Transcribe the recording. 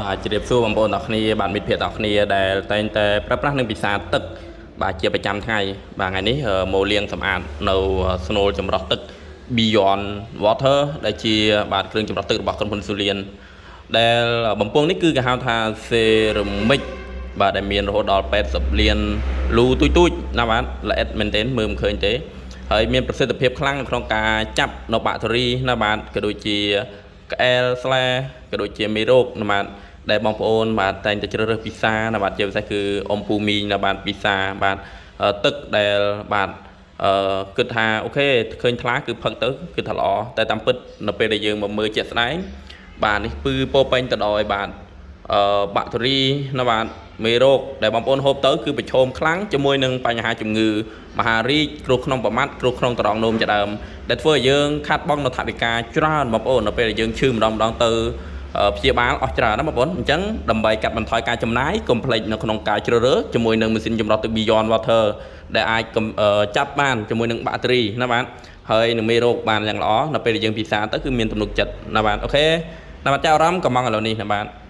បាទជម្រាបសួរបងប្អូនទាំងគ្នាបាទមិត្តភ័ក្តិទាំងគ្នាដែលតែងតែប្រើប្រាស់និងពិសាទឹកបាទជាប្រចាំថ្ងៃបាទថ្ងៃនេះមកលាងសម្អាតនៅស្នូលចម្រោះទឹក Beyond Water ដែលជាបាទគ្រឿងចម្រោះទឹករបស់ក្រុមហ៊ុនស៊ូលៀនដែលបំពង់នេះគឺគេហៅថា ceramic បាទដែលមានរហូតដល់80លានលូទូចទូចណាបាទល្អិតមែនទែនមើលមិនឃើញទេហើយមានប្រសិទ្ធភាពខ្លាំងនៅក្នុងការចាប់នៅបាក់តេរីណាបាទក៏ដូចជាក្អែលស្លែក៏ដូចជាមេរោគណាបាទដែលបងប្អូនបាទតែងតែជ្រើសរើសពិសាណាបាទជាពិសេសគឺអ៊ំពូមីងណាបាទពិសាបាទទឹកដែលបាទអឺគិតថា OK ឃើញថ្លាគឺផឹកទៅគឺថាល្អតែតាមពិតនៅពេលដែលយើងមកមើលជាក់ស្ដែងបាទនេះគឺពោពេញទៅដោយបាទ អឺបាក់តេរីណាបាទមេរោគដែលបងប្អូនហូបទៅគឺប្រឈមខ្លាំងជាមួយនឹងបញ្ហាជំងឺមហារីកគ្រោះក្នុងប្រមាត់គ្រោះក្នុងត្រងនោមជាដើមដែលធ្វើឲ្យយើងខាត់បងនៅថវិកាច្រើនបងប្អូននៅពេលដែលយើងឈឺម្ដងម្ដងទៅព្យាបាលអស់ច្រើនណាបងប្អូនអញ្ចឹងដើម្បីកាត់បន្ថយការចំណាយកុំភ្លេចនៅក្នុងការជ្រើសរើសជាមួយនឹងម៉ាស៊ីនចម្រោះទឹក Beyond Water ដែលអាចចាប់បានជាមួយនឹងបាក់តេរីណាបាទហើយនឹងមេរោគបានយ៉ាងល្អនៅពេលដែលយើងពិសាទៅគឺមានទំនុកចិត្តណាបាទ OK ណាបាទចាប់អារម្មណ៍កំងឥឡូវនេះណាបាទ។